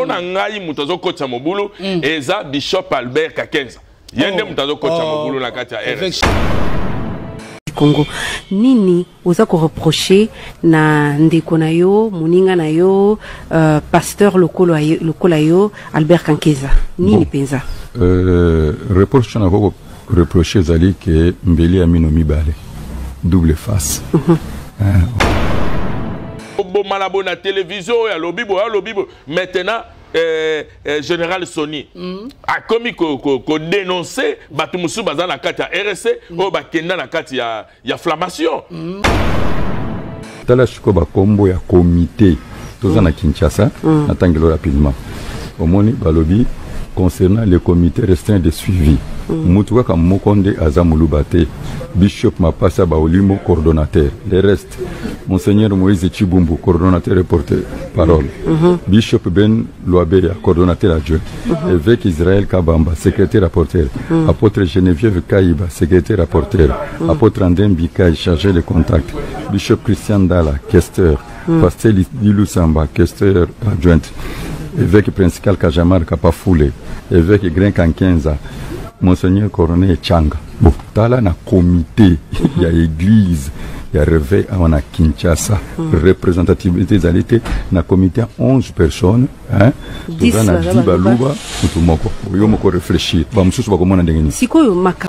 na ngai moto azokotisa mobulu mm. eza bishop Albert Kakenza ye nde oh. moto azokotisa oh. mobulu na kati ya RS Congo nini oza ko reprocher na ndeko na yo moninga na yo uh, pasteur lokola yo, lokola yo Albert Kankeza nini bon. Penza reproche na ko reprocher ezali ke mbeli ya mino mibale double face mm -hmm. Obomala bo na télévision oyo alobi boye alobi boye maintenant général Sony akomi kodénonce bato mosusu baza na kati ya RSC oyo bakenda na kati ya flammation. Tala sikoyo bakombo ya comité toza na Kinshasa. Natangelo rapidement, omoni balobi concernant le comité restreint de suivi, mutu kaka moko nde aza moluba te, bishop Mapasa Baolimo, coordonnateur. Le reste, monseigneur Moïse Chibumbu, coordonnateur et porte-parole, bishop Ben Loabeya, coordonnateur adjoint, évêque Israël Kabamba, secrétaire rapporteur, apôtre Geneviève Kaïba, secrétaire rapporteur, apôtre André Mbikaï, chargé de contact, bishop Christian Dalla, questeur, pasteur Lilou Samba, questeur adjoint, évêque principal Kajamar Kapafoule, évêque Grain Kankenza, monseigneur Corneille Changa. Bon, tala na comité ya église ya réveil awa na Kinshasa, représentativité ezali te na comité ya 11 personnes, hein? Toza na 10 baluba, mutu moko. Yo moko réfléchir, bamosusu bakomona ndenge nini? Sikoyo maka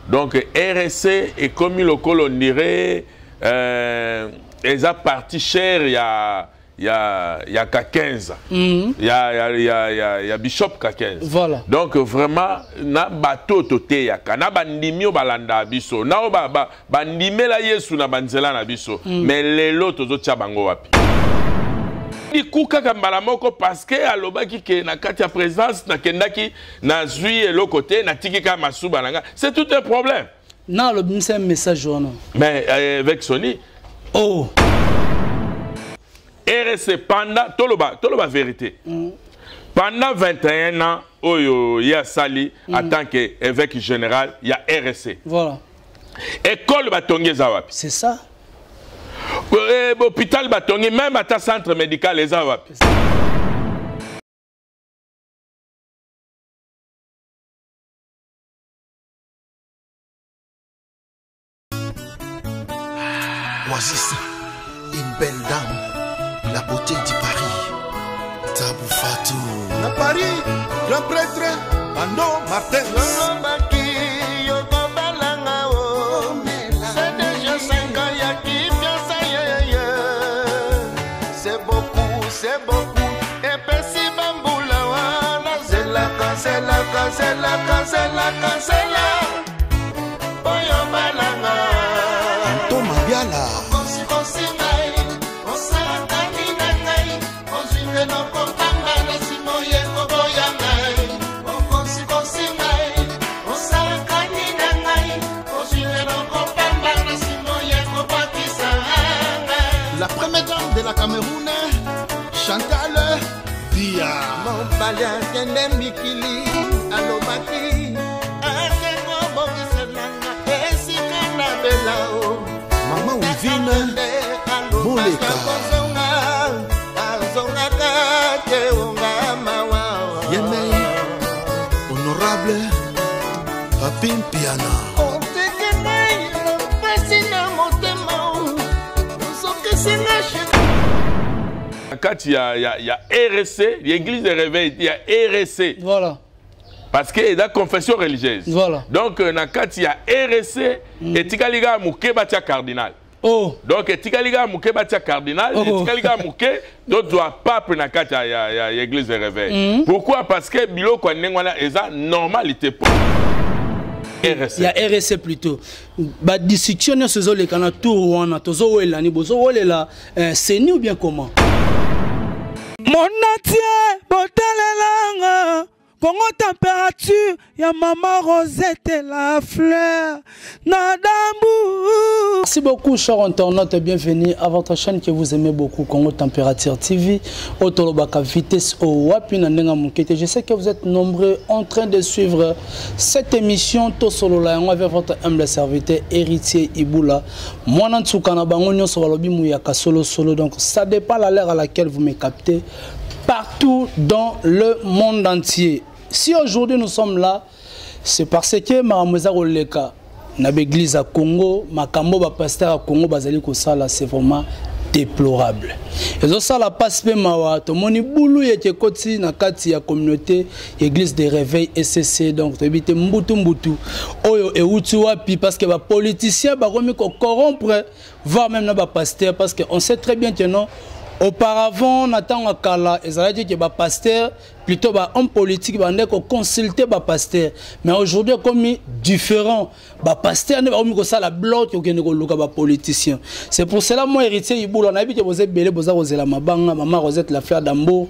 Donc RSC ekomi lokolo on dirait eza partie chère ya Kakenza, ya bishop Kakenza. Voilà. Donc vraiment na bato toteyaka na bandimi oyo balandaka biso na oyo bandimela Yesu na banzela na biso, mais lelo tozotia bango wapi? Liku kaka mbala moko parce que alobaki ke na kati ya présidence nakendaki nazwi eloko te, natiki kaka masuba na nga. C'est tout un problème. Na alobimisa message wana. Mais avec Sony. Oh. RSC pendant toloba toloba vérité. Pendant 21 ans oyo ye asali en tant que évêque général ya RSC. Voilà. École batongi eza wapi? C'est ça. Hôpital batongi, même ata centre médical eza wapi? Oasis, une belle dame, la beauté du Paris. Tabou Fatou. Na Paris, grand prêtre, Bando Martin. C'est beaucoup, c'est beaucoup. Epesi bambula wana. Zelaka, zelaka, zelaka, zelaka, zela. Oyo balanga. Anto Mabiala. Okosi, kosi ngai, osalakani na ngai, ozwi eloko pamba na nsima oye koboya ngai. Okosi, kosi ngai, osalakani na ngai, ozwi eloko pamba na nsima oye kobwakisa ngai. La première dame de la Cameroun, Chantal Bia. Mobali akende mikili, alobaki, ake kobongiselanga esika na bela o. Mama Wivine Moleka. Azongaka te onga mawa. Yemei, honorable Papi Mpiana. Oteke ngai na mpasi na motema, ozokisi nga. Na kati ya RSC, l'église de réveil ya RSC. Voilà. Parce que eza confession religieuse. Voilà. Donc na kati ya RSC, etikali kaka moke batia cardinal. Oh. Donc etikali kaka moke batia cardinal, Oh. etikali kaka moke tozwa pape na kati ya église de réveil. Pourquoi? Parce que biloko ya ndenge wana eza normalité po RSC. Ya RSC plutôt. Ba discussion nyonso ezoleka na tour wana, tozowela ni bozowelela CENI ou bien comment? Monatie botalelanga Congo température ya maman Rosette la fleur Nadambu. Merci beaucoup chers internautes, bienvenue à votre chaîne que vous aimez beaucoup, Congo Température TV. Otolobaka vitesse au wapi na ndenga mukete. Je sais que vous êtes nombreux en train de suivre cette émission Tosolola yango avec votre humble serviteur Héritier Ibula. Mwana nsuka na bango nyonso balobi muyaka solo solo, donc ça dépend la l'heure à laquelle vous me captez. Partout dans le monde entier. Si aujourd'hui nous sommes là, c'est parce que makambo eza koleka na baeglise ya Congo, makambo bapasteur ya Congo bazali kosala, c'est vraiment déplorable. Ezosala mpasi mpe mawa. Tomoni bulu yeke ekoti na kati ya communauté église de réveil ECC. Donc toyebi te mbutu mbutu oyo euti wapi, parce que bapoliticien bakomi kocorrompre, voire même na bapasteur, parce que on sait très bien que non, auparavant, na ntango ya kala, ezalaki ke bapasteur, plutôt bahomme politique, bande koconsulte bapasteur. Mais aujourd'hui ekomi différent, bapasteur nde bakomi kosala bloc, okende koluka bapoliticien. C'est pour cela, moi, Héritier Ibula, nayebi ke boza ebele, boza kozela mabanga. Mama Rosette, la fleur d'Ambour,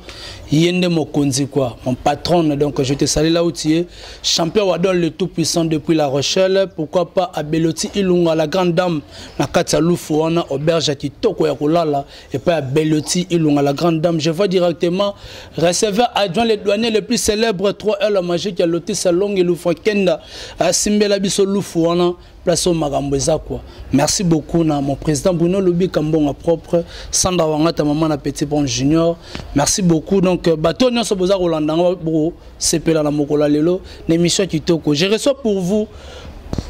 ye nde mokonzi quoi, mon patron. Donc je te salue là où tu es, champion Wadon, le tout puissant depuis La Rochelle. Pourquoi pas Abeloti Ilunga, la grande dame na kati ya lufu wana, auberge ya kitoko ya kolala epai ya Beloti Ilunga, la grande dame. Je vois directement receveur adjoint, le douanier le plus célèbre, 3L magique ya Lotisa Longi Lufu Kenda, asimbela biso lufu wana, place oyo makambo eza quoi. Merci beaucoup na mon président Bruno Lubika Mbonga propre, Sandra Wangata, mama na Petit Bon Junior, merci beaucoup. Donc bato nyonso boza kolanda ngo, bosepela na mokolo ya lelo na émission kitoko. Je reçois pour vous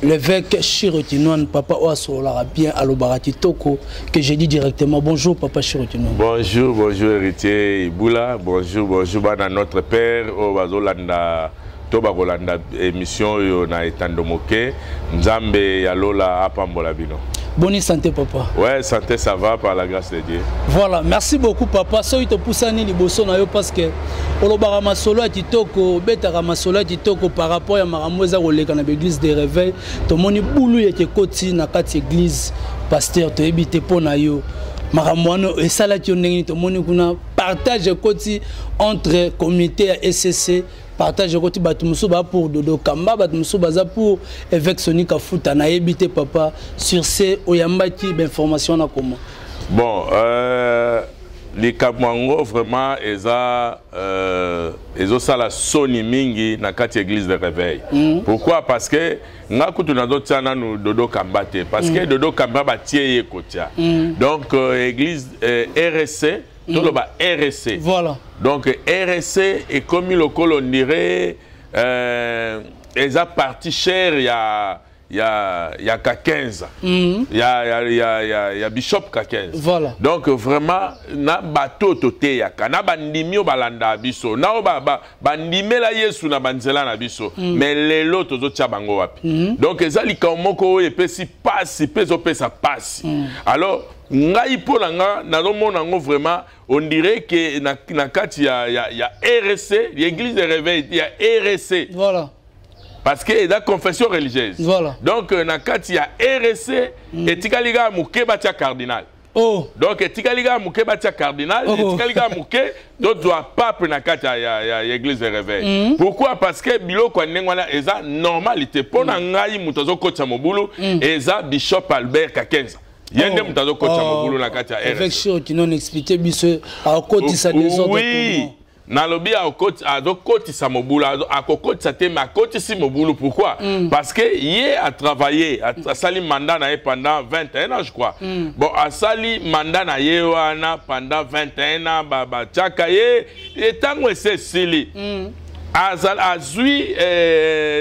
l'évêque Shiro Kinwan, papa oyo asololaka bien, alobaka kitoko, que je dis directement bonjour, papa Shiro Kinwan. Bonjour, bonjour Héritier Ibula, bonjour, bonjour bana notre père oyo bazolanda to bakolanda émission oyo na etando moke. Nzambe ya lola apambola bino. Bonne santé, papa? Ouais, santé, ça va, par la grâce de Dieu. Voilà, merci beaucoup, papa. Soki topusani liboso na yo, parce que olobaka masolo ya kitoko, obetaka masolo ya kitoko par rapport ya makambo eza koleka na baeglise de réveil. Tomoni bulu yeke ekoti na kati église. Pasteur, toyebi te mpo na yo makambo wana esalaki yo ndenge nini. Tomoni kuna partage ekoti entre comité ya ECC, partage ekoti, bato mosusu baza pour Dodo Kamba, bato mosusu baza pour évêque Soni Kafuta. Nayebi te, papa, sur ce oyambaki bainformation na koma? Bon, likambo yango vraiment eza ezosala soni mingi na kati ya église de réveil. Pourquoi? Parce que nga kutu nazotia nanu Dodo Kamba te, parce que Dodo Kamba batie ye kotia. Donc église RSC, toloba RSC. Donc RSC ekomi lokolo ndire eza partie chère ya K15, ya bishop K15. Donc vraiment na bato toteyaka, na bandimi oyo balandaka biso, na oyo bandimela Yesu na banzela na biso, mais lelo tozotia bango wapi? Donc eza likambo moko oyo epesi pasi mpe ezopesa pasi. Alors ngai, mpo na nga, nazomona yango vraiment, on dirait que na kati ya RSC, l'église de réveil ya RSC, parce que eza confession religieuse. Donc na kati ya RSC, etikali kaka moke batia cardinal. Donc etikali kaka moke batia cardinal. Etikali kaka moke tozwa pape na kati ya église de réveil. Pourquoi? Parce que biloko ya ndenge wana eza normalité. Mpo na ngai, moto azokotisa mobulu eza bishop Albert Kakenza, ye nde moto azokotisa mobulu na kati ya Évêque Shiro Kinwan, expliquer biso, akotisa désordre? Oui, nalobi azokotisa mobulu, akokotisa te, mais akotisi mobulu. Pourquoi? Parce que ye atravaillé, asali mandat na ye pendant 21 ans, je crois. Bon, asali mandat na ye wana pendant 21 ans, batiaka ye, ntango ese esili, azwi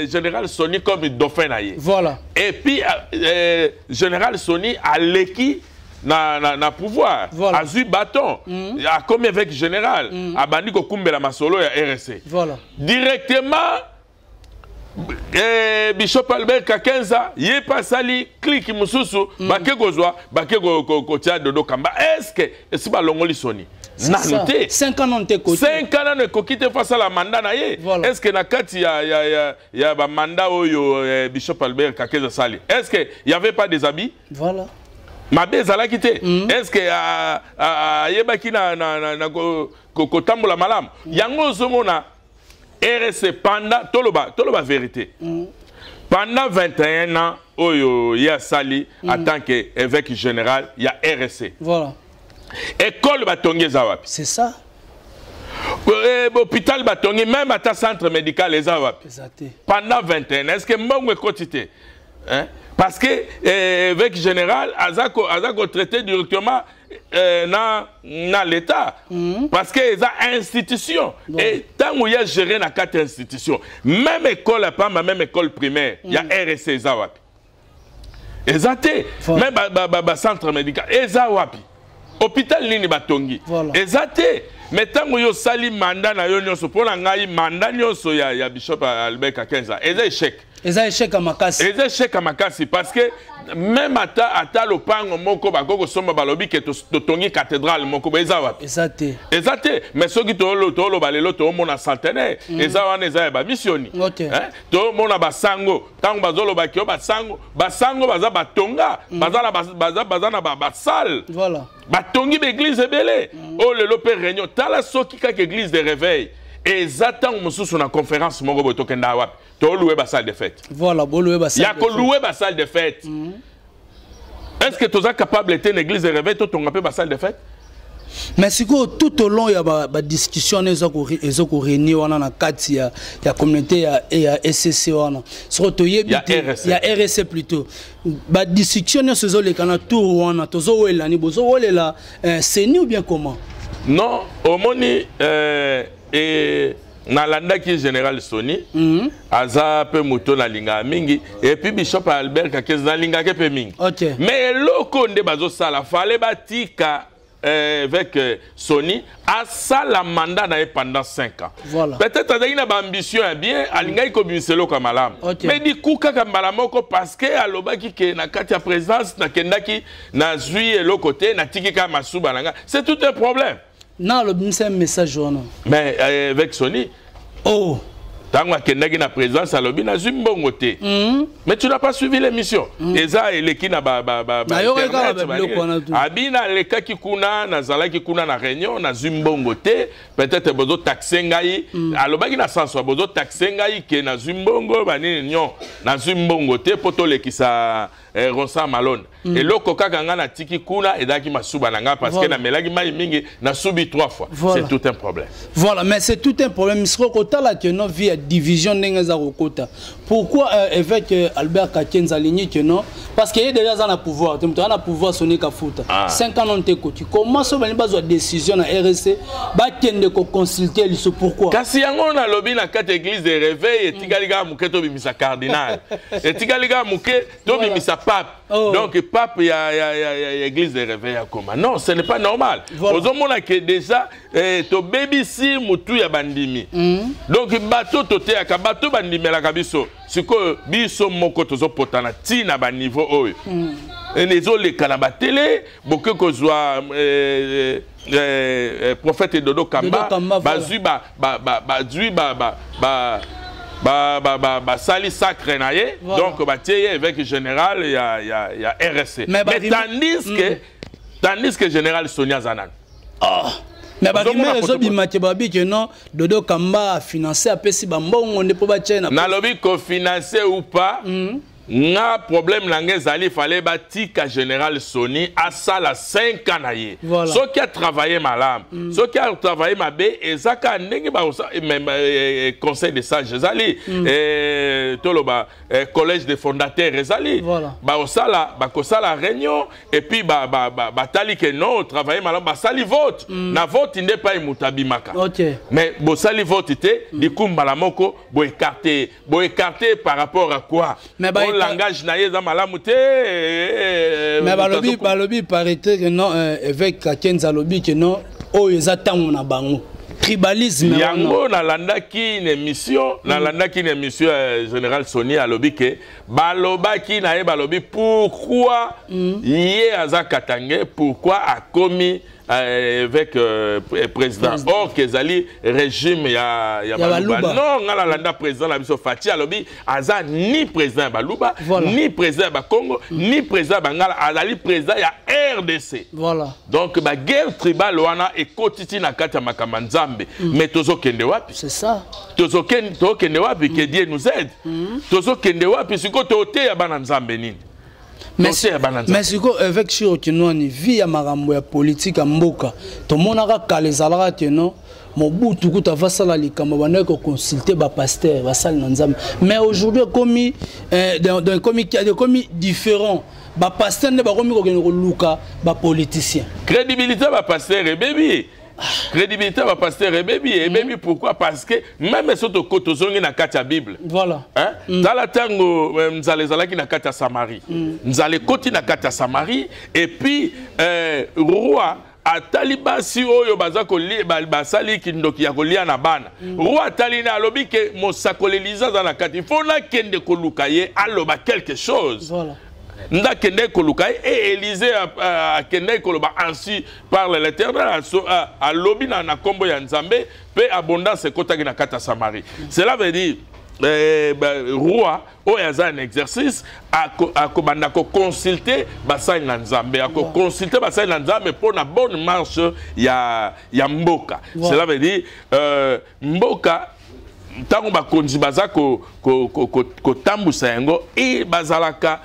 général Soni comme dauphin na ye. Et puis général Soni aleki na pouvoir. Azwi bâton, akomi évêque général, abandi kokumbela masolo ya RSC. Directement bishop Albert Kakenza, ye mpe asali clique mosusu, bake kozwa, bake kotia Dodo Kamba. Est ce que esi balongoli Soni? Nanu te. 5 ans nanu te ekoki. 5 ans nanu ekoki te, faut asala mandat na ye. Est ce que na kati ya bamandat oyo bishop Albert Kakenza asali, est ce que y avait pas des habits? Mabe ezalaki te? Est ce que ayebaki na kotambola malamu? Yango ozomona RSC pendant, toloba vérité, pendant 21 ans oyo ye asali en tant que évêque général ya RSC, école batongi eza wapi? C'est ça. Hôpital batongi, même ata centre médical eza wapi? Eza te. Pendant 21 ans, est ce que mbongo ekoti te, hein? Parce que évêque général aza kotraiter directement. na l'État, parce que eza institution. Et ntango ya gérer na kati ya institution, même école ya pamba, même école primaire ya RSC eza wapi? Eza te. Même bacentre médical eza wapi? Hôpital nini batongi? Eza te. Mais ntango yo osali mandat na yo nyonso, mpo na ngai mandat nyonso ya bishop Albert Kakenza eza échec. Eza échec ya makasi. Eza échec ya makasi, parce que même ata lopango moko bakoki kosomba, balobi ke totongi cathédrale moko bo, eza wapi? Eza te. Eza te. Mais soki tooloba lelo, toomona centenaire eza wana, eza ya bamissioni. Hein? Toomona basango, ntango bazolobaki yo basango baza batonga, baza na basale, batongi baéglise ebele. Oyo lelo mpe réunion, tala, soki kaka église de réveil eza ntango mosusu na conférence moko boye, tokenda wapi? Tolouer basalle de fête. Voilà, bolouer basalle. Ya kolouer basalle de fête. Est ce que toza capable te na église de réveil totonga mpe basalle de fête? Mais sikoyo, tout au long ya badiscussion wana eza koréunir wana na kati ya communauté ya ECC wana, sikoyo toyebi te, ya RSC plutôt, badiscussion nyonso ezoleka na tour wana, tozowelani, bozowelela CENI ou bien comment? Non, omoni, nalandaki général Soni, aza mpe moto nalingaka mingi, et puis bishop Albert Kakezi nalingaki mpe mingi. Mais eloko nde bazosala, fale batika avec Soni asala mandat na ye pendant 5 ans. Peut-être azalaki na baambition ya bien, alingaki kobimisa eloko ya malamu. Mais diku kaka mbala moko, parce que alobaki ke na kati ya présidence nakendaki, nazwi eloko te, natiki kaka masuba na nga. C'est tout un problème. Na alobimisa message wana? Mais avec Soni, oh. Ntango akendaki na présidence, alobi nazwi mbongo te. Mais tu n'as pas suivi l'émission. Eza eleki na abi nalekaki kuna, nazalaki kuna na réunion, nazwi mbongo te, peut-être bozotaxe ngai. Alobaki na sens wa bozotaxe ngai ke nazwi mbongo banini. Nyon, nazwi mbongo te mpo tolekisa Ronsard Malone. Eloko kaka ngai natiki kuna ezalaki masuba na ngai, parce que namelaki mai mingi, nasubi trois fois. C'est tout un problème. Voilà, mais c'est tout un problème. Sikoyo kotala ke no vie ya division ndenge eza kokota, pourquoi évêque Albert Kakenza alingi ke non, parce que ye déjà aza na pouvoir te, moto aza na pouvoir Soni Kafuta. 5 ans non te koti, comment so balingi bazwa décision na RSC, bakende koconsulte liso, pourquoi? Kasi yango nalobi, na kati église de réveil etikali kaka moke tobimisa cardinal, etikali kaka moke tobimisa pape. Donc pape ya église de réveil akoma? Non, ce n'est pas normal. Ozomona ke déjà tobebisi mutu ya bandimi. Donc bato toteyaka, bato bandimelaka biso, sikoyo biso moko tozopotana ntina baniveau oyo. Ezoleka na batele, boke kozwa prophète Dodo Kamba, bazwi bazwi basali sacre na ye. Donc batie ye évêque général ya RSC, mais tandis que général Sonia aza nani? Oh. Mais barumeur ezobima te, babi ke non, Dodo Kamba afinance, apesi bambongo nde mpo batie na Nalobi, kofinance ou pas, nga problème na nga ezali, fale batika général Soni asala 5 ans na ye. Soki atravaille malamu, soki atravaille mabe, eza kaka ndenge conseil de sage ezali, toloba collège des fondateurs ezali. Bakosala réunion et puis batali ke non, travaille malamu, basali vote. Na vote nde epai moto abimaka. Mais bosali vote te, liku mbala moko boécarte. Boécarte par rapport à quoi? Mais o langage na ye eza malamu te. Mais balobi paraît que non, évêque Kakenza alobi ke non, oyo eza ntango na bango, tribalisme. Yango nalandaki une émission, nalandaki une émission ya général Soni, alobi ke balobaki na ye, balobi pourquoi ye aza katange, pourquoi akomi évêque président, or ke ezali régime ya Baluba. Non, nga nalanda président na biso Fati, alobi aza ni président ya Baluba, ni président ya Bakongo, ni président ya Bangala, azali président ya RDC. Donc baguerre tribale wana ekoti ti na kati ya makambo ya Nzambe. Mais tozokende wapi? C'est ça. Tozokende wapi? Que Dieu nous aide. Tozokende wapi sikoyo? Toteya bana Nzambe nini? Mais sikoyo, évêque Shiro Kinwani, vie ya makambo ya politike ya mboka, tomonaka kala ezalaka te, non? Mobutu kutu avasala likambo bandaki koconsulte bapasteur, basali na Nzambe. Mais aujourd'hui ekomi ekomi ekomi différent. Bapasteur nde bakomi kokende koluka bapoliticien. Crédibilité ya bapasteur ebebi, crédibilité ya bapasteur ebebi, ebebi. Pourquoi? Parce que même so tozongi na kati ya Bible, Voilà. Hein? Tala ntango nzala ezalaki na kati ya Samarie. Nzala ekoti na kati ya Samarie et puis roi atali basi oyo baza basali kindoki ya kolia na bana. Roi atali na alobi ke mosakoli Eliza aza na kati, il faut nakende koluka ye, aloba quelque chose. Nde akendeki koluka ye e Elize akendeki koloba: "Ainsi parle l'Éternel." Alobi na nkombo ya Nzambe mpe abondance ekotaki na kati ya Samarie. Cela veut dire ba, roi oyo aza un exercice akobanda koconsulte basali na Nzambe, akoconsulte basali na Nzambe mpo na bonne marche ya mboka. Cela veut dire mboka, ntango bakonzi baza kotambusa yango e bazalaka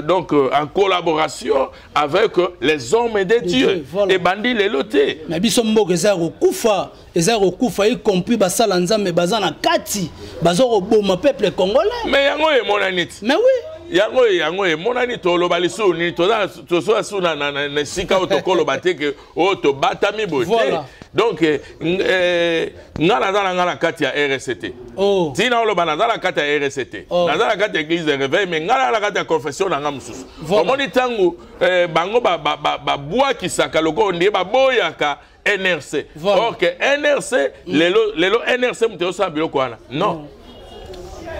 donc en collaboration avec les hommes de Dieu. Dieu, voilà. Ebandi lelo te. Mais biso mboka eza ya kokufa, eza ya kokufa, y compris basala Nzambe baza na kati, baza koboma peuple congolais. Mais yango emonani ti. Mais oui. Yango emonani. Toloba lisusu nini? Tozoya su na esika oyo tokoloba te ke oyo tobatami boye te. Donc nga naza na nga na kati ya RCT. Ntina oloba naza na kati ya RCT, naza na kati ya église de réveil, mais nga naza na kati ya confession na nga mosusu. Omoni ntango bango babwakisaka lokola ndie baboyaka NRC. Or que NRC lelo, lelo NRC moto ezosala biloko wana, non?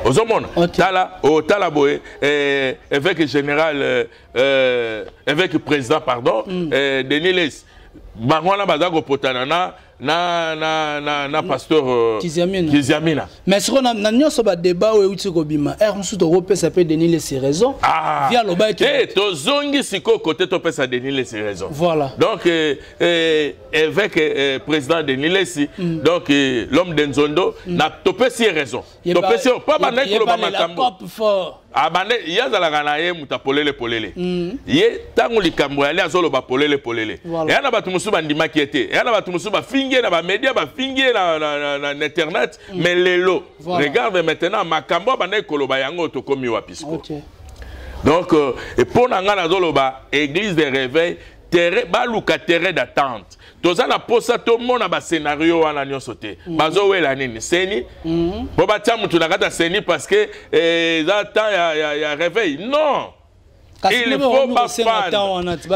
Ozomona, tala otala boye, évêque général, évêque président, pardon, Denis Lessie, bango wana baza kopotana na pasteur Kiziamina. Kiziamina. Mais sikoyo na nyonso badébat oyo euti kobima, ere mosusu tokopesa mpe Denis Lessie raison. Ah. Vi aloba ete te, tozongi sikoyo kote topesa Denis Lessie raison. Donc évêque président Denis Lessie, donc l'homme de Nzondo, na topesi ye raison. Topesi ye mpo bandaki koloba makambo Cope fort. Abande ye azalaka na ye moto apolele polele. Ye ntango likambo yali azoloba polele polele. Eya na bato mosusu bandimaki ye te, eya na bato mosusu bafingi ye na bamédia, bafingi ye na internet. Mais lelo, regarde maintenant makambo abandaki koloba, yango tokomi wapi sikoyo? Donc mpo na ngai nazoloba église de réveil, terrain, baluka terrain d'attente. Toza na posa tomona bascénario wana nyonso te. Bazowela nini? CENI mpo batia mutu na kati ya CENI parce que eza temps ya réveil? Non. Il faut bafanda,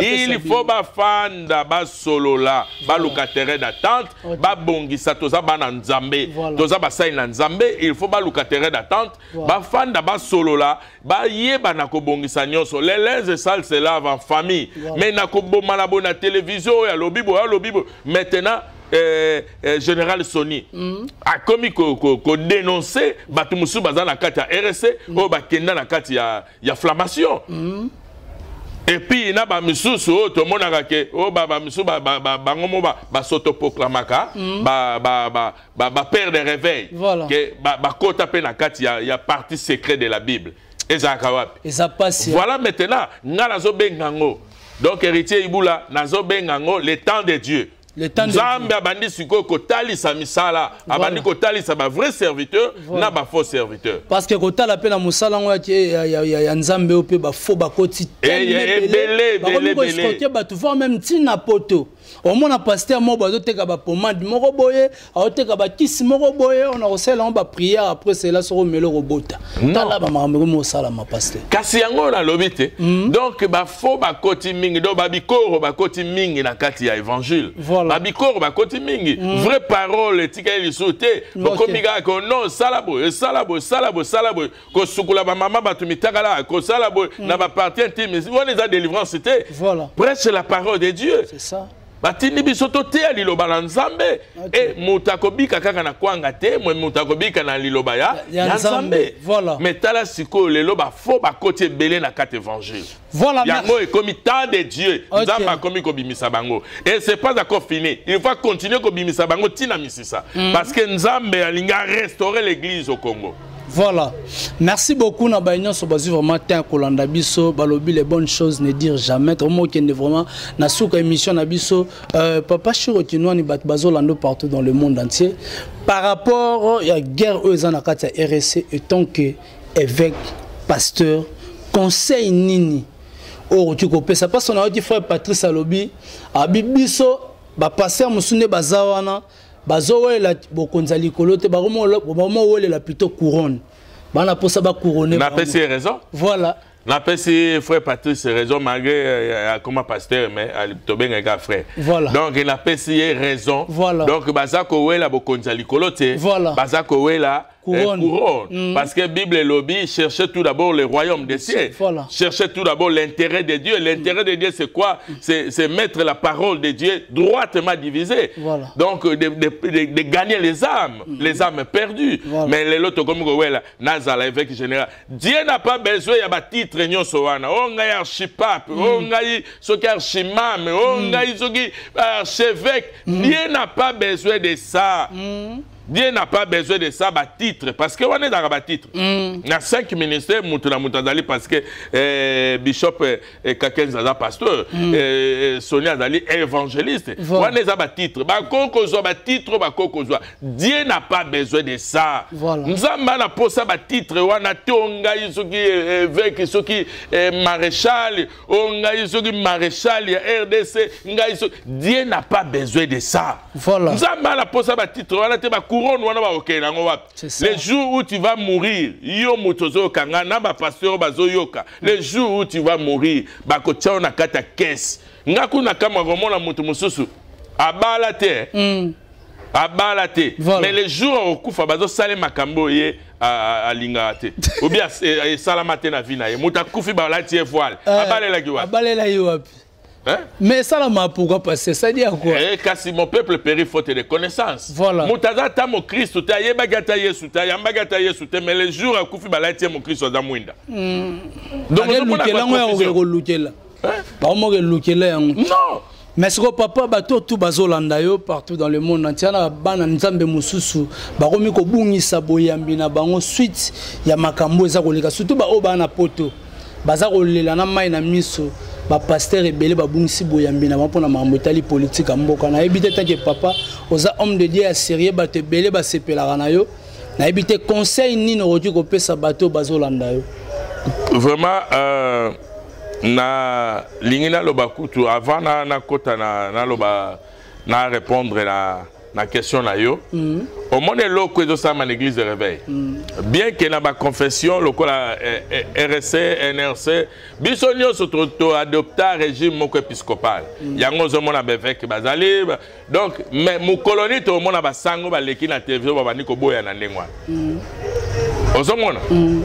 il faut bafanda, basolola, baluka terrain d'attente, babongisa. Toza bana Nzambe, toza basali na Nzambe. Il faut baluka terrain d'attente, bafanda, basolola, bayeba na kobongisa nyonso. Les linges sales se lavent en famille. Mais na koboma na boye na télévision, oyo alobi boye, alobi boye. Maintenant général Sony akomi kodénonce bato mosusu baza na kati ya RC oyo bakenda na kati ya flamation. Et puis na bamisusu oyo tomonaka ke oyo bamisusu bango mo bas'autoproclamaka bapère de réveil, ke bakota mpe na kati ya partie secret de la Bible, ezalaka wapi? Eza pasi. Voilà. Maintenant nga nazobenga yango, donc héritier Ibula, nazobenga yango le temps de Dieu. Nzambe abandi sikoyo kotalisa misala, abandi kotalisa bavrai serviteur na bafaux serviteur. Parce que kotala mpe na mosala yango ya Nzambe oyo mpe bafaux bakoti. Ebele. Bakomi koescroquer bato, voire même ntina poto. Omona pasteur moko bazoteka bapomade moko boye, aoteka bakisi moko boye, ona kosalela yango baprière, après cela soko omeli kobota. Tala bamakambo ekomi kosalama, pasteur. Kasi yango nalobi te. Donc bafaux bakoti mingi, donc babikoro bakoti mingi na kati ya évangile. Babikoro bakoti mingi. Vraie parole etikali lisusu te. Bokomi kaka non, sala boye, sala boye, sala boye, sala boye, kosukola bamama bato mitakala, kosala boye na bapartie intime. Wana eza délivrance te. Prêche la parole de Dieu. C'est ça. Batindi biso toteya liloba na Nzambe. E moto akobika kaka na kwanga te, mwe moto akobika na liloba ya Nzambe. Mais tala sikoyo lelo bafaux bakoti ebele na kati évangile. Yango ekomi temps de Dieu. Nzambe akomi kobimisa bango et c'est pas encore fini, il faut continuer kobimisa bango ntina misisa, parce que Nzambe alingi arestaurer l'église au Congo. Voilà. Merci beaucoup na ba nyonso bazui vraiment temps kolanda biso balobi les bonnes choses ne dire jamais. Tomo kende vraiment na suka émission na biso euh, papa Shiro Kinwani bat bazolando partout dans le monde entier par rapport ya guerre oyo eza na kati ya RSC et tant que évêque pasteur conseil nini oyo okoki kopesa parce que nayoki frère Patrice alobi abi biso ba pasteur mosusu nde baza wana bazowelela bokonzi ya likolo te bakomowelela plutôt couronne bana mposa bacouronne napesi ye raison voilà napesi frère patrice raison malgré euh, akoma pasteur mais tobengaki kaka frère voilà. donc napesi ye raison voilà. donc baza kowela bokonzi ya likolo te voilà. baza kowela eh, couronne, couronne. Parce que Bible elobi cherchez tout d'abord le royaume des cieux voilà. Cherchez tout d'abord l'intérêt de Dieu. L'intérêt de Dieu, c'est quoi? C'est mettre la parole de Dieu droitement divisée. Voilà. Donc, de, de, de, de gagner les âmes, les âmes perdues. Voilà. Mais lelo tokomi kowela nazala évêque général. Dieu n'a pas besoin ya ba titre nyonso wana. O ngai archipape, o ngai soki archimame, o ngai soki archevêque. Dieu n'a pas besoin de ça. Dieu n'a pas besoin de ça ba titre parce que wana ezalaka ba titre na cinq ministères moto na moto azali parce que eh, bishop eh, Kakenza aza pasteur eh, Sony azali évangéliste Voilà. wana eza ba titre bakoki kozwa ba titre bakoki kozwa. Dieu n'a pas besoin de ça. Voilà. Nzambe ana posa ba titre wana te o ngai soki eh, évêque soki eh, maréchal o ngai soki maréchal ya RDC ngai soki. Dieu n'a pas besoin de ça. Voilà. Nzambe ana posa ba titre wana te ba couronne wana ba okende yango wapi? C'est ça. Le jour où tu vas mourir, yo moto ozokanga na ba pasteur bazoyoka. Le jour où tu vas mourir, bakotia yo na kati ya caisse. Nga kuna kama komona moto mosusu abala te. Abala te. Voilà. Mais le jour okokufa bazosala makambo ye alingaka te. Ou bien esalama te na vie na ye. Moto akufi balati ye voile. Abalelaki wapi? Abalela ye wapi? Hein? Mais ça la pourquoi passer? Ça dit à quoi? Eh, kasi mon peuple périt faute de connaissance. Voilà. Moto aza ata mokristo te, ayebaki ata Yesu te, ayambaki ata Yesu te, mais le jour akufi balati ye mokristo aza mwinda. Donc, Ake ozomona lukela kwa yango ya confusion. kolukela. Hein? Baomoke lukela yango. Non. Mais siko papa bato tout bazolanda yo partout dans le monde entier na bana nzambe mosusu bakomi kobungisa boyambi na bango suite ya makambo eza koleka surtout ba oyo baa na poto baza kolela na mai na miso ba pasteur ebele babungisi boyambi na bango mpona makambo etali politique ya mboka. Nayebi te tanke papa oza homme de Dieu ya sérieux, bato ebele basepelaka na yo, nayebi te conseil nini okoki kopesa bato oyo bazolanda yo. Vraiment na lingi naloba kutu avant na nakota na naloba na répondre na question na yo. Omoni eloko ezosalama na église de réveil, bien que na baconfession lokola eh, eh, RSC NRC biso nyonso toadopta régime moko épiscopal. Yango ozomona baevêque bazali donc mais mokolo nini tomona basango baleki na télévision babandi koboya na ndenge wana? Ozomona,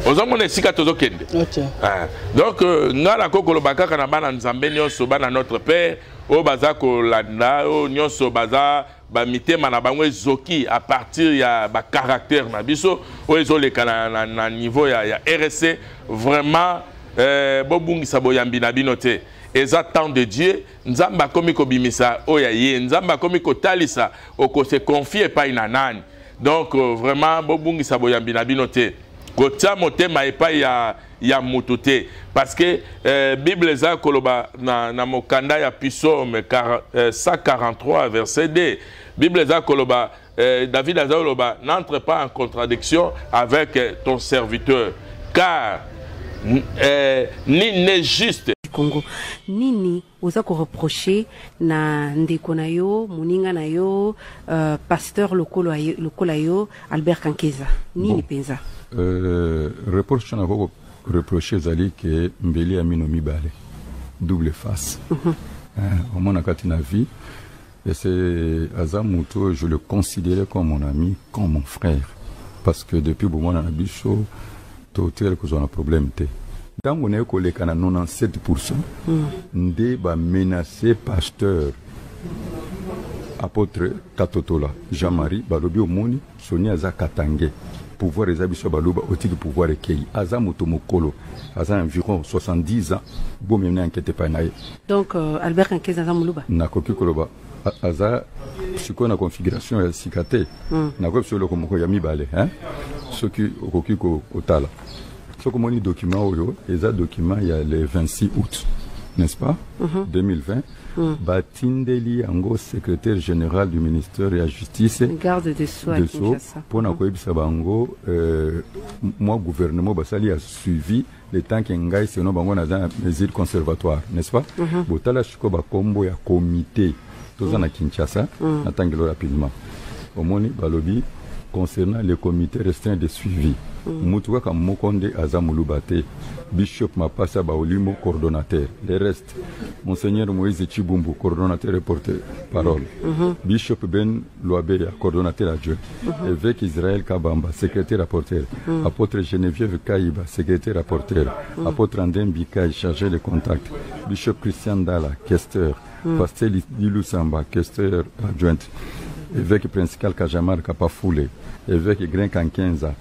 ozomona esika tozokende. Ok. Ah. Donc nga nakoki koloba kaka na bana nzambe nyonso, bana notre père oyo baza kolanda, oyo nyonso baza bamitema na bango ezoki à partir ya bacaractère na biso oyo ezoleka na niveau ya RSC, vraiment bobungisa boyambi na bino te. Eza temps de Dieu. Nzambe akomi kobimisa oyo ya ye, nzambe akomi kotalisa okose confie epai na nani. Donc vraiment bobungisa boyambi na bino te, kotia motema epai ya moto te, parce que Bible eza koloba na mokanda ya Psaume 143 verset 2, Bible eza koloba David aza koloba: "N'entre pas en contradiction avec ton serviteur, car nul n'est juste." Congo nini oza koreproche na ndeko na yo, moninga na yo, pasteur lokola yo Albert Kankeza, nini Bon. mpenza? Reproche nakoki reproche ezali ke mbeli ya mino mibale, double face. Omona kati na vie et c'est aza moto, je le considérais comme mon ami, comme mon frère, parce que depuis bomwana na biso totikali kozwa na problème te. Ntango naye koleka na 97 nde bamenace pasteur apôtre Katotola Jean-Marie, balobi omoni Soni aza katange, pouvoir eza biso baloba, otiki pouvoir ekei. Aza moto mokolo, aza environ 70 ans, bomemi enquête epai na ye. Donc Albert Kankeza aza moluba? Nakoki koloba aza sikoyo na configuration ya sika te. Nakoki biso eloko moko ya mibale, hein? Soki okoki kotala, soki omoni document oyo, eza document ya le 26 août, n'est-ce pas, 2020. Batindeli yango secrétaire général du ministère ya Justice, garde de sceaux à de sceaux, Kinshasa, mpona koyebisa bango mwa gouvernement basali ya suivi le temps ke ngai, selon bango, naza na mesure conservatoire, n'est-ce pas? Botala sikoyo bakombo ya comité toza na Kinshasa. Natangelo rapidement. Omoni, balobi: concernant le comité restreint de suivi, mutu kaka moko nde aza moluba te, Bishop Mapasa Baolimo, coordonnateur. Le reste: Monseigneur Moïse Chibumbu, coordonnateur et porte-parole, Bishop Ben Loabeya, coordonnateur adjoint, évêque Israël Kabamba, secrétaire rapporteur, apôtre Geneviève Kaïba, secrétaire rapporteur, apôtre André Mbikai, chargé de contact, Bishop Christian Dalla, questeur, pasteur Lilou Samba, questeur adjoint, évêque principal Kajamar Kapafoule, évêque Grain Kankenza,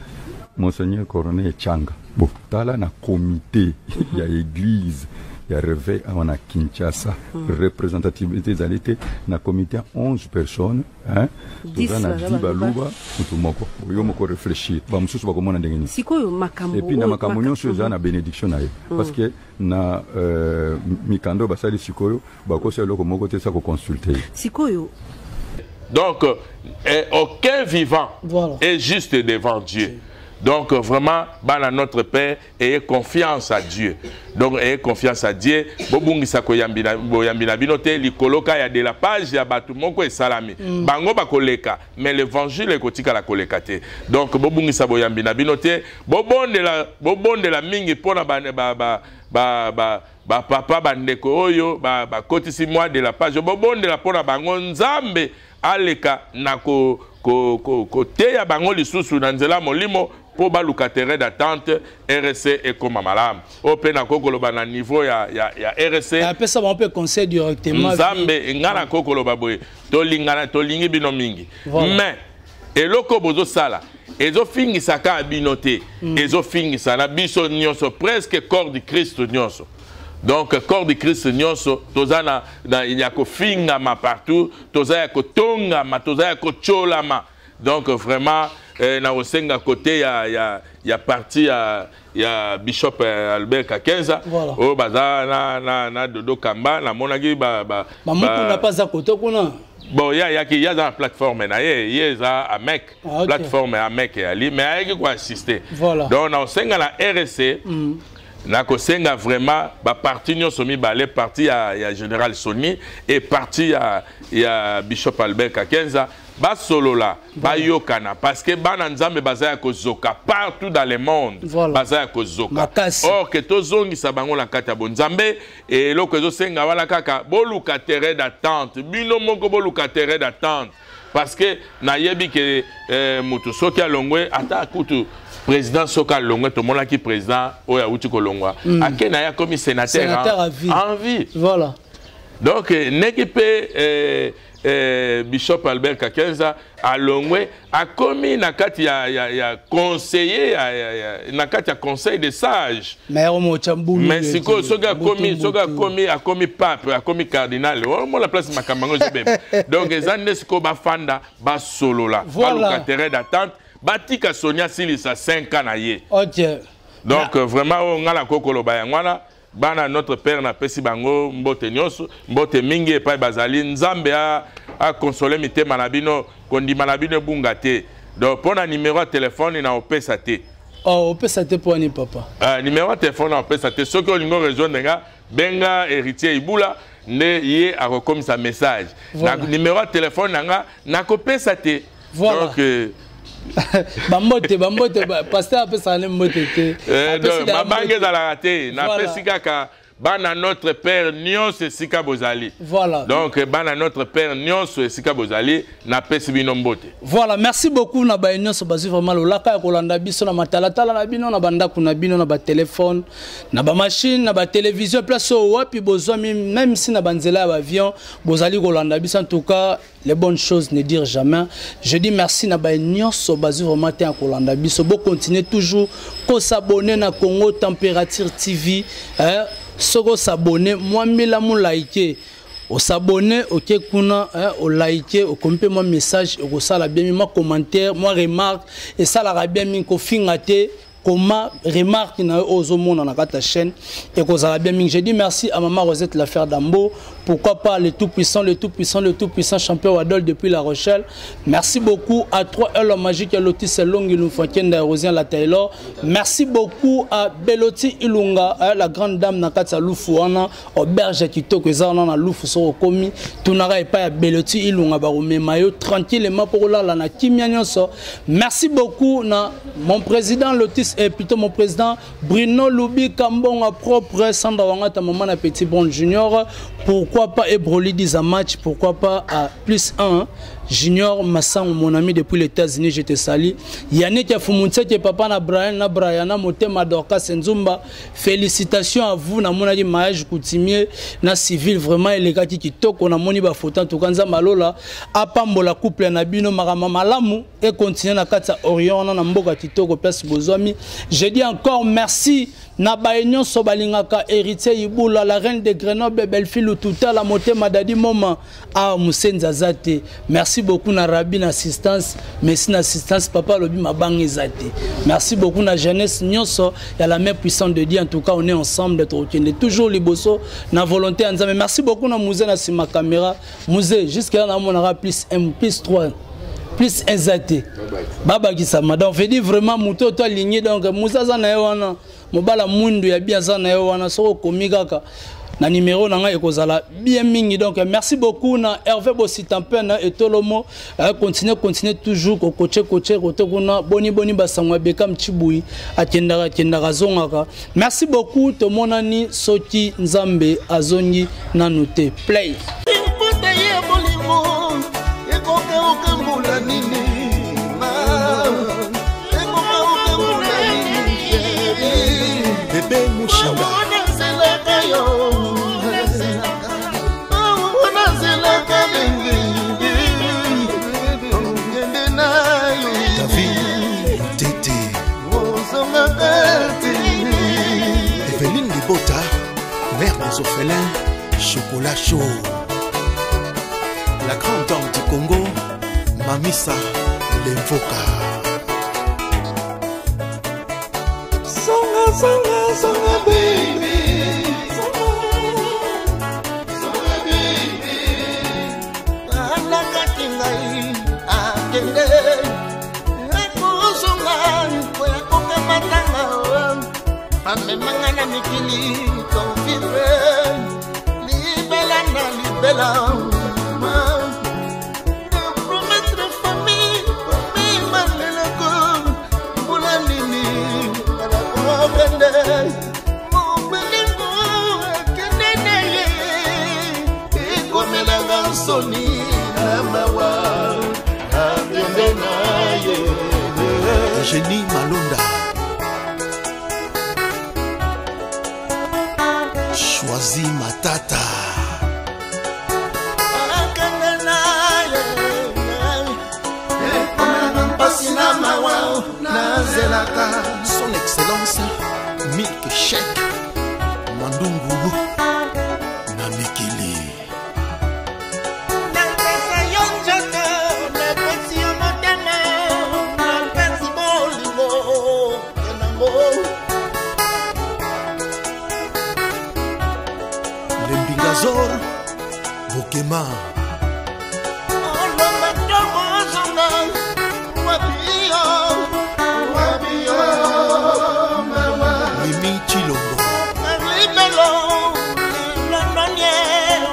Monseigneur Coroner Changa. Bon, tala na comité ya église ya réveil awa na Kinshasa, représentativité ezali te na comité ya 11 personnes, hein? Toza na 10 10 baluba, motu moko. Yo moko réfléchir, bamosusu bakomona ndenge nini? Sikoyo makambo Et puis na oyo- makambo nyonso eza na bénédiction na ye, parce que na mikanda oyo basali sikoyo, bakosa eloko moko te sa koconsulte ye. Sikoyo Donc, aucun vivant est juste devant Dieu. Donc, vraiment, bana notre Père, ayez confiance à Dieu. Donc, ayez confiance à Dieu. Bobungisa koyambi na boyambi na bino te. Likolo ka ya de la page ya batu moko esalami. Bango bakoleka, mais l'évangile ekotikala koleka te. Donc, bobungisa boyambi na bino te. Bobondela, bobondela mingi pona ba ba ba ba ba bapapa, bandeko oyo bakotisi mwa de la page. Bobondela mpona bango, Nzambe aleka na koteya ko, ko, koteya bango lisusu na nzela molimo mpo baluka terrain d'entente, RC ekóma malamu. Oyo mpe nakoki koloba na niveau ya RC. Apesa bango mpe conseil directement. Nzambe, nga nakoki koloba boye: tolingana, tolingi bino mingi. Mais eloko bozosala ezofingisa kaka bino te, ezofingisa na biso nyonso, presque corps du Christ nyonso. Donc corps du Christ nyonso toza na ya kofingama partout, toza ya kotongama, toza ya kotyolama. Donc vraiment, na kosenga côté ya parti ya Bishop Albert Kakenza oyo baza na Dodo Kamba, namonaki ba Bamokunda mpe aza kote kuna. Bon, ye ayaki, ye aza na plateforme na ye, ye eza AMEC. Plateforme ya AMEC eyali, mais ayaki koassiste. Donc na kosenga na RC, nakosenga vraiment baparti nyonso mibale, parti ya général Soni et parti ya Bishop Albert Kakenza, basolola, bayokana, parce que bana Nzambe baza ya kozoka partout dans le monde. Baza ya kozoka. Makasi. Or ke tozongisa bango na kati ya bonzambe. Eloko ezosenga wana kaka boluka terrain d'entente, bino moko boluka terrain d'entente, parce que nayebi ke motu soki alongwe, ata kutu président soki alongwe, tomonaki président oyo awuti kolongwa, ake na ye akomi sénateur, Sénateur à vie. En vie. Donc ndenge mpe Bishop Albert Kakenza alongwe, akomi na kati ya conseiller na kati ya conseil des sages. Mais omocha mbulu. Mais sikoyo soki akomi pape, akomi cardinal, omona place makambo yango ezobeba. Donc eza nde sikoyo bafanda, basolola, baluka terrain d'entente, batika Sonia asilisa 5 ans na ye. Donc vraiment, oyo ngai nakoki koloba yango wana. Bana notre Père, napesi bango mbote nyonso, mbote mingi epai bazali. Nzambe akonsole mitema na bino, kondima na bino ebunga te. Donc mpo na numero ya telefone, na opesa te. Oh, opesa te mpo wani, papa? Numero ya telefone na opesa te. Soki olingi orejoindre nga, benga Héritier Ibula, nde ye akokomisa message. Na numero ya telefone na nga nakopesa te. Donc Bambote, bambote, pasteur apesaka ne mbote te. Donc, mabange ezalaka te. Napesi kaka bana notre Père nyonso esika bozali. Donc bana notre Père nyonso esika bozali, napesi bino mbote. Voilà, merci beaucoup na baye nyonso bazwi vraiment lolaka ya kolanda biso na matalatala na bino, na bandako na bino, na batelefone, na bamachine, na batelevizio, place oyo wapi bozwami, même si na banzela ya baavion bozali kolanda biso. En tout cas, les bonnes choses ne durent jamais. Je dis merci na baye nyonso bazwi vraiment te ya kolanda biso. Bocontinue toujours kosabonner na Congo Température TV, hein? Soki osabonner, mwa mbila molike. Osabonne, oke kuna, eh, olike, okomi mpe mwa message ekosala bien, mwa commentaire, mwa remarque esalaka bien mingi. Kofinga te, koma remarque na yo ozomona na kati ya chaîne, ekozala bien mingi. Je dis merci à maman Rosette l'affaire d'Ambo, pourquoi pas le tout puissant, le tout puissant, le tout puissant champion Wadol depuis La Rochelle. Merci beaucoup à 3 L magique Lotis Longi Lumfakenda Rosien la Taylor. Merci beaucoup à Beloti Ilunga, la grande dame na kati ya Lufu wana, auberge kitoko eza wana na Lufu. Soko okomi, tunaka epai ya Beloti Ilunga, bakomema yo tranquillement mpo kolala na kimia nyonso. Merci beaucoup na mon président Lotis, et plutôt mon président Bruno Lubi Kambonga propre, Sandra Wangata, maman na Petit Bon Junior, pourquoi pas Ebroli Dizamach, pourquoi pas à plus 1 Junior Massang, mon ami depuis les États-Unis, je te salue. Yannick Afumunseke, papa na Brian, na Brian, na Motema Dorcas Nzumba, félicitations à vous, na mon ami mariage coutumier, na civil, vraiment, elekaki kitoko, na moni ba photo, en tout cas, Nzambe alola, apambola couple na bino, marama malamu, et continuer na kati ya Orient, na mboka kitoko, place bozwami. Je dis encore merci na baye nyonso balingaka Héritier Ibula, la reine de Grenoble, belle-fille Lututa, la motema Dadi Moma, ah Musenza Zate. Merci beaucoup na Rabbi na assistance, merci na assistance papa lobi mabanga Zate. Merci beaucoup na jeunesse nyonso ya la main puissante de Dieu. En tout cas, on est ensemble, tokende toujours liboso na volonté ya Nzambe. Merci beaucoup na Mouze na sima caméra. Mouze jusqu'à là na monara plus 1 plus 3 plus 1 Zate. Baba Kisama. Donc fait dire vraiment muto to aligné, donc Moussa za na ye wana mobala mwindu ya bien za na ye wana soko komi kaka na numéro na ngai ekozala bien mingi. Donc merci beaucoup na Hervé Bositampen et Tolomo, continuez, continuez toujours ko coacher, coacher kote kuna boni boni basangwa Bekam Chibui akendaka akendaka zongaka. Merci beaucoup tomonani soki Nzambe azongi nanu te. Play. Mputa ye molimo ekokeuka mbula nini? Ekokeuka mbula nini? Bébé Mushinga. Nazelaka yo, nazelaka ndenge okende na yo. David Tete. Ozongaka te. Evelyne Libota, mère des orphelins, chocolat chaud. La grande dame du Congo, Mamisa Lemvoka. Songa, songa, songa, baby. Songa, baby. Alakaki ngai, akende. Akozonga, koya kokamatanga. Amemanga na mikili, tovivre. Libela na libela. Promettre famille, famille malelako. Mbula nini, nakokende. Mobelingo akende na ye. Ekomelanga nsoni na mawa. Akende na ye. Jenny Malonda. Choisi Matata. Akende na ye. Ekomelanga mpasi na mawa. Nazelaka. Son Excellence Milk Shake Mandungu na mikili. Napesa yo nzoto, napesi yo motema, napesi bolingo nango. Lembingazor Bokema. Olomba ntongo ozonga, wapi yo, wapi yo, mama. Mimi Chilombo. Libelo, londonye,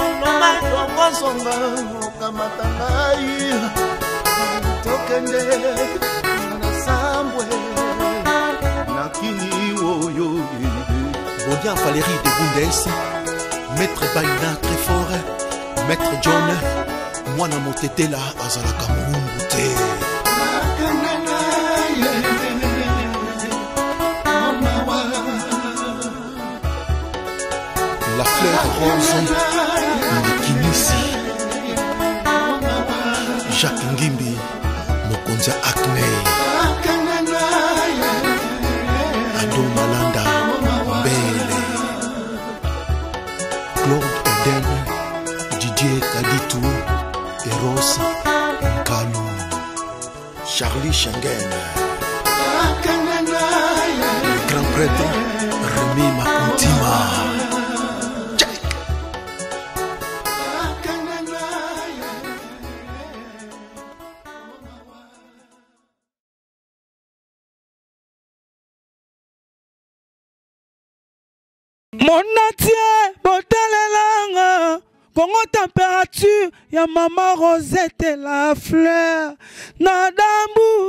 olomba ntongo ozonga, okamata ngai, tokende na sambwe, nakini oyo. Bonia Valérie de Bundes, Maître Baina très fort, Maître John, mwana motetela azalaka moumbu te. Nakende na ye, mawa. La fleur rose Makinisi. Jacques Ngimbi, mokonzi ya Acne. Nakende na ye. Ado Malanda Mbele. Claude Eden. Charlie Schengen. Le grand prêtre Rémi Makuntima. Check. Monatie botalelanga Congo température ya mama Rosette la fleur na dambu.